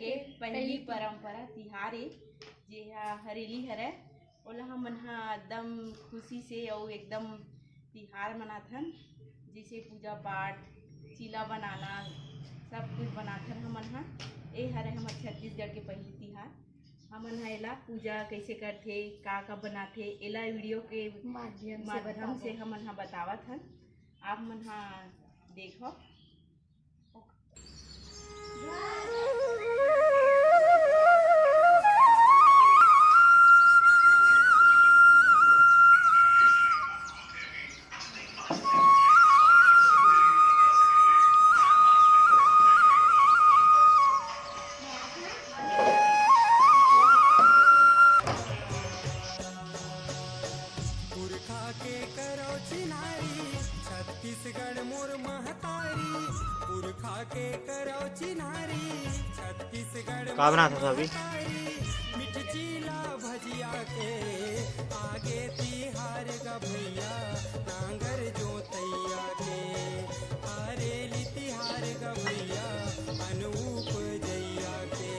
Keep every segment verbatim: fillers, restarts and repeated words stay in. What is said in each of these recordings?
के पहली परंपरा तिहार ए, जे हा हरेली हरय, ओला हमन ह एकदम खुशी से अउ एकदम तिहार मनाथन। जैसे पूजा पाठ, चीला बनाना, सब कुछ बनाथन हमन ह। ए हरे हमर छत्तीसगढ़ के पहली तिहार। हमन ह एला पूजा कैसे करथे, का का बनाथे, एला वीडियो के माध्यम से माध्यम से बताबो। हमन ह बतावत हन, आप मन ह देखो। पुरखा के करव चिन्हारी, छत्तीसगढ़ मोर महतारी। पुरखा के करव चिन्हारी, छत्तीसगढ़ का बनात हस अभी? महतारी। मिठ चीला भजिया के, आगे तिहार ग भैया, नांगर जोतैया के। हरेली तिहार ग भैया, अनूप जैया के।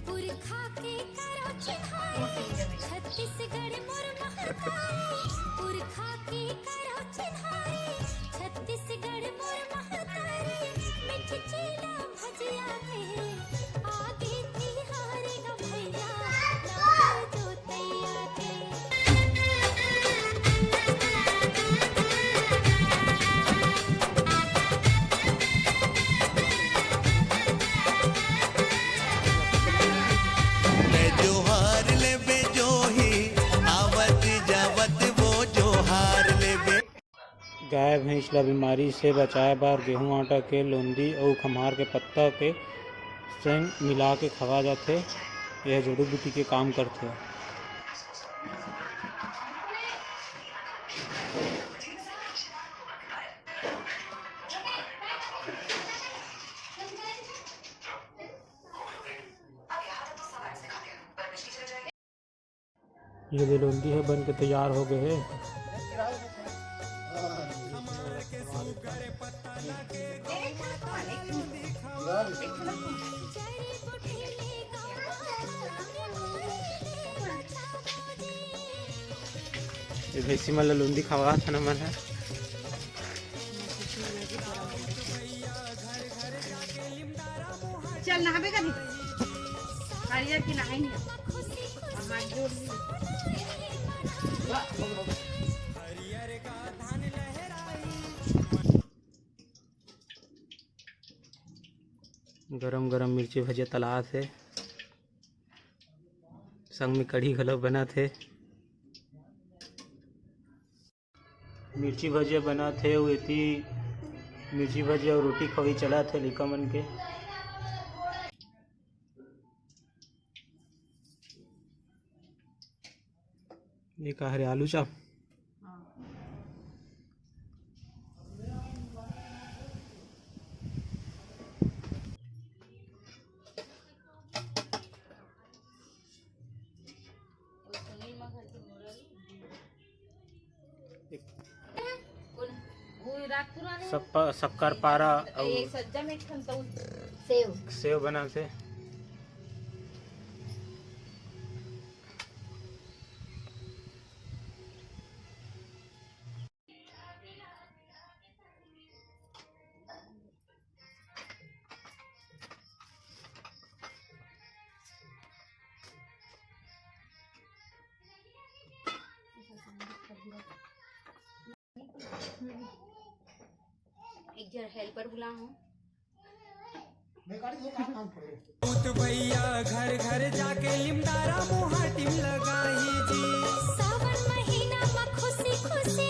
पुरखा के करव चिन्हारी, छत्तीसगढ़ मोर महतारी। पुरखा के करव चिन्हारी, छत्तीसगढ़ मोर महतारी। मिठ चीला भजिया के, आगे तिहार ग भैया, नांगर जोतैया के। ले जोहार लेबे जोही, आवत जावत वो जोहार लेबे। गाय भैंस ला बीमारी से बचाए बर गेहूं आटा के लोंदी अउ खम्हार के पत्ता के संग मिला के खवा जाथे। यह जड़ी बूटी के काम करथे। ये दे लोंदी ह बन के तैयार हो गए हे। ये भैंसी मन ल लोंदी खवात हन हमन ह। चल नहाबे कभी। हरियर के नहाई नहीं। हाथ जोड़ ली। गरम गरम मिर्ची भजिया तलात हे, संग में कढ़ी घलो बनत हे। मिर्ची भजिया बनत हे, अउ एती मिर्ची भजिया अउ रोटी खवई चलत हे लइका मन के। ये का हरे, आलू चाप? सक्का-, सक्कर पारा अउ सेव। सेव बनाथे। एक जन हेल्पर बुला हूँ। पूत भैया घर घर जाके लिमदारा मुहाटिम लगाही जी। सावन महीना म खुशी खुशी।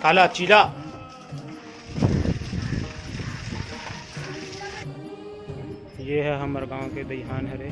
काला चीला। ये है हमर गांव के दईहान हरे।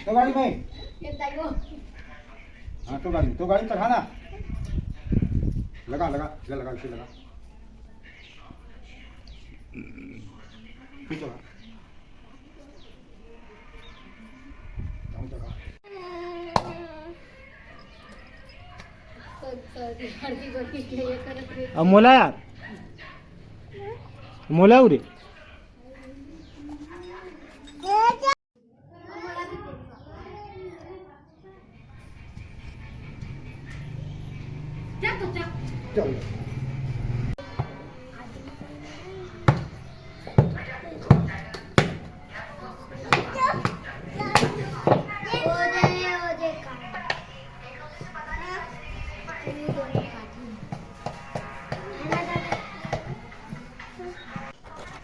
तो गाड़ी में। हाँ, तो गाड़ी, तो गाड़ी में चढ़ाना। लगा, लगा, इधर लगा, इसे लगा। फिर चला। अब मोला यार, मोला उरे। चल।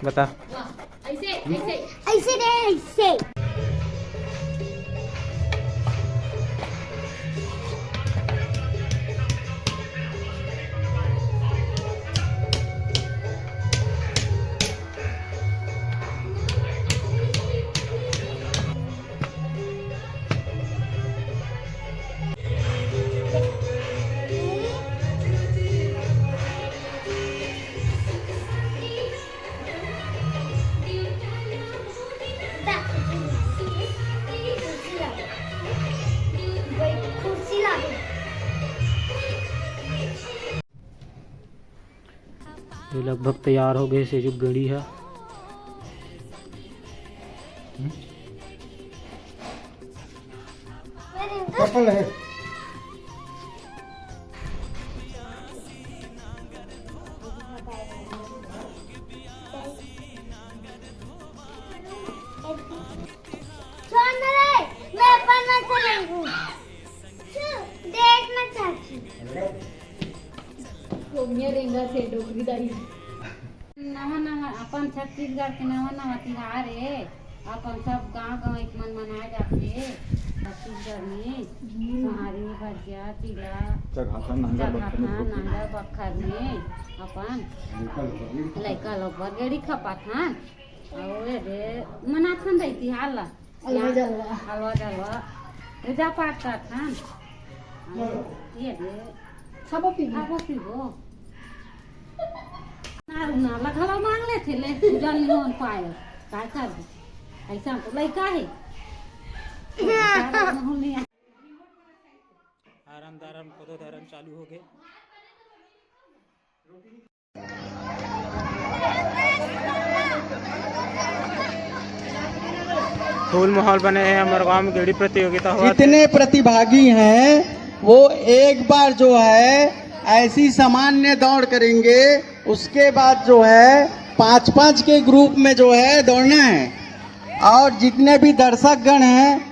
बता। ऐसे, ऐसे। ऐसे रे, ऐसे। ये लगभग तैयार हो गए से जो गड़ी है। हम्म? चप्पल है। छोड़ ना रे, मैं अपन मन से लेंगू। देख ना चाची। कोनिया रेंगा थे डोकरी दाई। नवा नवा अपन छत्तीसगढ़ के नवा नवा तिहार हे। अपन सब गांव गांव एक मन मनाए जाथे छत्तीसगढ़ में। हम्म। सोहारी, भजिया, चिला, चघाथन, नांगर बखर में चघाथन, नांगर बखर में अपन लइका लोग बर गेड़ी खपाथन। अउ ए दे मनाथन दई तिहार ला। हलवा जलवा। हलवा जलवा। पूजा पाठ करथन। ये दे। खाबो पीबो। खाबो पीबो। ना, ना, लखवा मांग लेथे, ले, पूजा नहीं होन पाए। काय करबो? ऐसा तो लइका हे। आराम दाराम कोदो दाराम चालू हो गए। फुल माहौल बने हे हमर गांव में गेड़ी प्रतियोगिता हुआ। जितने प्रतिभागी हैं, वो एक बार जो है ऐसी सामान्य दौड़ करेंगे, उसके बाद जो है पाँच पाँच के ग्रुप में जो है दौड़ना है। और जितने भी दर्शकगण हैं,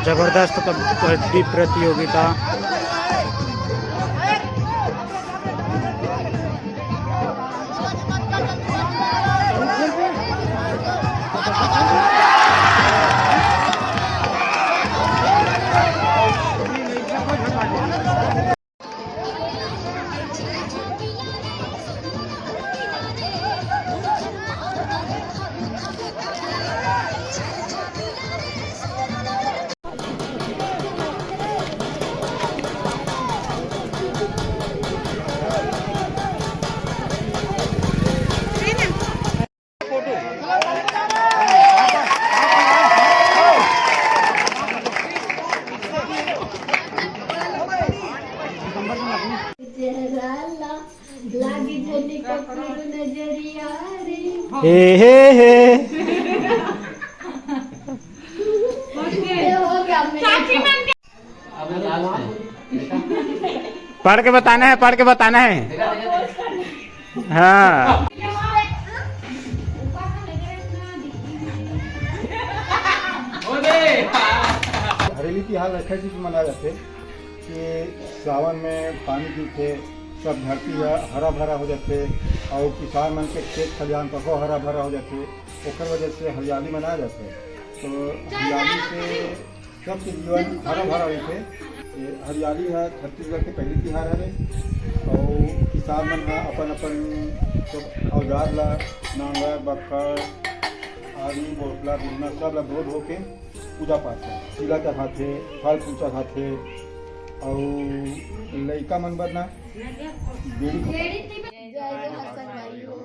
जबरदस्त कबड्डी प्रतियोगिता। चेहरा ला लागी जनी कपूर नजरिया रे। हे, हे, हे। ये हो गया मेरे। पढ़ के बताना है, पढ़ के बताना है। हाँ। हरेली तिहार रखे चीज मनाए जाथे कि सावन में पानी गिरथे, सब धरती ह हरा भरा हो जाथे और किसान मन के खेत खलिहान तको हरा भरा हो जाथे। ओकर वजह से हरियाली मनाए जाथे। तो हरियाली से सबके जीवन हरा भरा रहिथे। ये हरियाली ह छत्तीसगढ़ के पहली तिहार हरे और किसान मन ह अपन अपन सब औजार ला, नांगर, बक्खर, आरी, बोटला, बिहना सब ला धो धो के पूजा पाठ करथे, चीला चढ़ाथे, फल फूल चढ़ाथे। अउ लइका मन बर ना बीड़ी जय जोहार संगवारी हो।